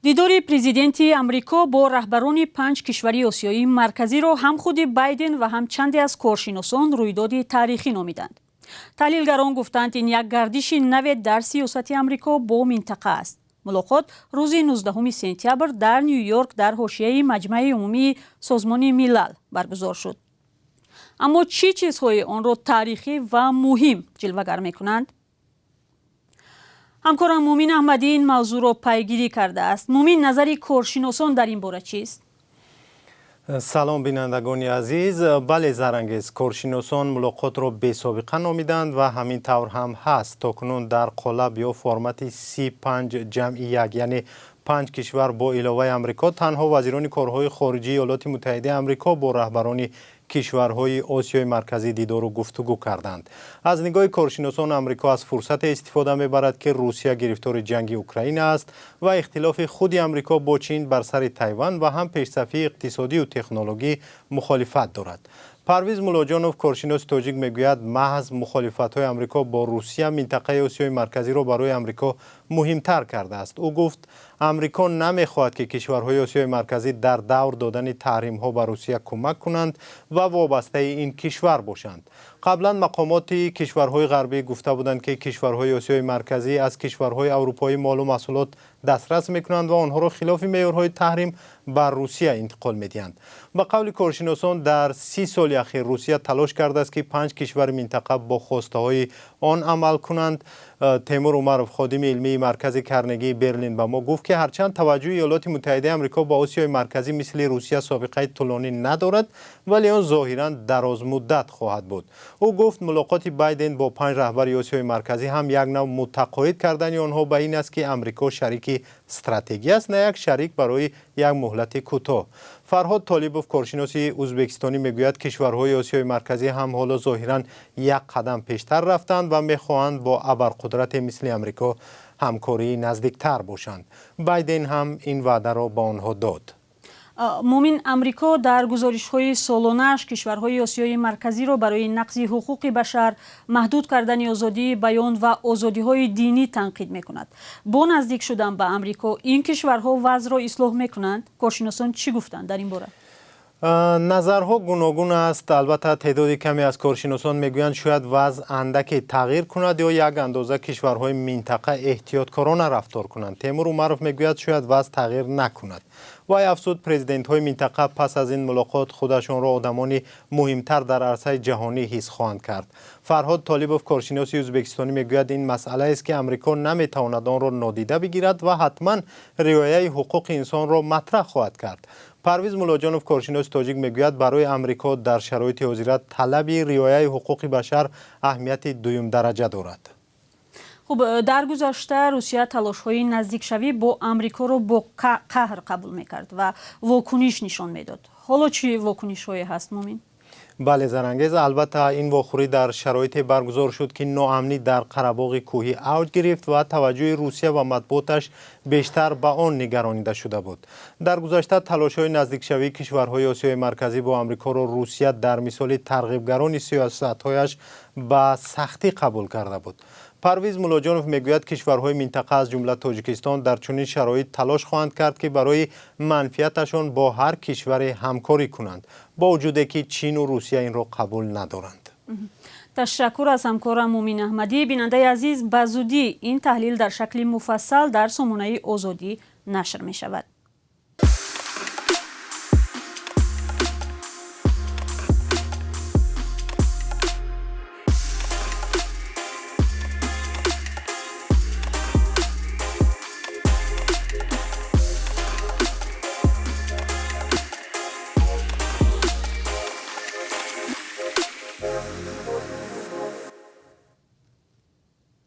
Дидори президенти Амрико бо раҳбарони панҷ кишвари Осиёи Марказиро ҳам худи Байден ва ҳам чанде аз коршиносон рӯйдоди таърихӣ номиданд. Таҳлилгарон гуфтанд, ин як гардиши наве дар сиёсати Амрико бо минтақа аст. Мулоқот рӯзи 19 сентябр дар Ню Йорк дар ҳошияи Маҷмаи умумии Созмони Милал баргузор шуд. Аммо чӣ чизҳое онро таърихӣ ва муҳим ҷилвагар мекунанд? Ҳамкорам Мумин Аҳмадӣ ин мавзӯъро пайгирӣ кардааст. Мумин, назари коршиносон дар ин бора чист? Салом, бинандагони азиз. Бале, Зарангез, коршиносон мулоқотро бесобиқа номиданд ва ҳамин тавр ҳам ҳаст. То кунун дар қолаб ё формати 35+1, яъне панҷ кишвар бо иловаи Амрико, танҳо вазирони корҳои хориҷии Иёлоти Муттаҳидаи Амрико бо раҳбарони кишварҳои Осиёи Марказӣ дидору гуфтугӯ карданд. Аз нигоҳи коршиносон, Амрико аз фурсате истифода мебарад, ки Русия гирифтори ҷанги Украина аст ва ихтилофи худи Амрико бо Чин бар сари Тайван ва ҳам пешсафии иқтисодию технологӣ мухолифат дорад. Парвиз Муллоҷонов, коршиноси тоҷик, мегӯяд, маҳз мухолифатҳои Амрико бо Русия минтақаи Осиёи Марказиро барои Амрико муҳимтар кардааст. Ӯ гуфт, Амрико намехоҳад, ки кишварҳои Осиёи Марказӣ дар давр додани таҳримҳо ба Русия кӯмак кунанд ва вобастаи ин кишвар бошанд. Қаблан мақомоти кишварҳои ғарбӣ гуфта буданд, ки кишварҳои Осиёи Марказӣ аз кишварҳои аврупоӣ молу маҳсулот дастрас мекунанд ва онҳоро хилофи меъёрҳои таҳрим ба Русия интиқол медиҳанд. Ба қавли коршиносон, дар 30 соли ахир Русия талош кардааст, ки панҷ кишвари минтақа бо хостаҳои он амал кунанд. Темур Умаров, ходими илмии Маркази Карнегии Берлин, ба мо гуфт, ки ҳарчанд таваҷҷӯҳи Иёлоти Муттаҳидаи Амрико ба Осиёи Марказӣ мисли Русия собиқаи тӯлонӣ надорад, вале он зоҳиран дарозмуддат хоҳад буд. Ӯ гуфт, мулоқоти Байден бо панҷ раҳбари Осиёи Марказӣ ҳам як нав мутақоид кардани онҳо ба ин аст, ки Амрико шарики стратегӣ аст, на як шарик барои як муҳлати кӯтоҳ. Фарҳод Толибов, коршиноси ӯзбекистонӣ, мегӯяд, кишварҳои Осиёи Марказӣ ҳам ҳоло зоҳиран як қадам пештар рафтанд ва мехоҳанд бо абарқудрате мисли Амрико ҳамкории наздиктар бошанд. Байден ҳам ин ваъдаро ба онҳо дод. Мумин, Амрико дар гузоришҳои солонааш кишварҳои Осиёи Марказиро барои нақзи ҳуқуқи башар, маҳдуд кардани озодии баён ва озодиҳои динӣ танқид мекунад. Бо наздик шудан ба Амрико ин кишварҳо вазъро ислоҳ мекунанд? Коршиносон чӣ гуфтанд дар ин бора? Назарҳо гуногун аст. Албатта, теъдоди каме аз коршиносон мегӯянд, шояд вазъ андаке тағйир кунад ё як андоза кишварҳои минтақа эҳтиёткорона рафтор кунанд. Темур Умаров мегӯяд, шояд вазъ тағйир накунад. Вай афзуд, президентҳои минтақа пас аз ин мулоқот худашонро одамони муҳимтар дар арсаи ҷаҳонӣ ҳис хоҳанд кард. Фарҳод Толибов, коршиноси ӯзбекистонӣ, мегӯяд, ин масъалаест, ки Амрико наметавонад онро нодида бигирад ва ҳатман риояи ҳуқуқи инсонро матраҳ хоҳад кард. Парвиз Муллоҷонов, коршиноси тоҷик, мегӯяд, барои Амрико дар шароити ҳозира талаби риояи ҳуқуқи башар аҳамияти дуюмдараҷа дорад. Хуб, дар гузашта Русия талошҳои наздикшавӣ бо Амрикоро бо қаҳр қабул мекард ва вокуниш нишон медод. Ҳоло чӣ вокунишҳое ҳаст, Мумин? Бале, Зарангез, албатта, ин вохӯрӣ дар шароите баргузор шуд, ки ноамнӣ дар Қарабоғи кӯҳӣ авҷ гирифт ва таваҷҷӯҳи Русия ва матбуоташ бештар ба он нигаронида шуда буд. Дар гузашта талошҳои наздикшавии кишварҳои Осиёи Марказӣ бо Амрикоро Русия дар мисоли тарғибгарони сиёсатҳояш ба сахтӣ қабул карда буд. Парвиз Муллоҷонов мегӯяд, кишварҳои минтақа, аз ҷумла Тоҷикистон, дар чунин шароит талош хоҳанд кард, ки барои манфиаташон бо ҳар кишваре ҳамкорӣ кунанд, бо вуҷуде ки Чину Русия инро қабул надоранд. Ташаккур аз ҳамкорам Мумин Аҳмадӣ. Бинандаи азиз, ба зудӣ ин таҳлил дар шакли муфассал дар сомонаи Озодӣ нашр мешавад.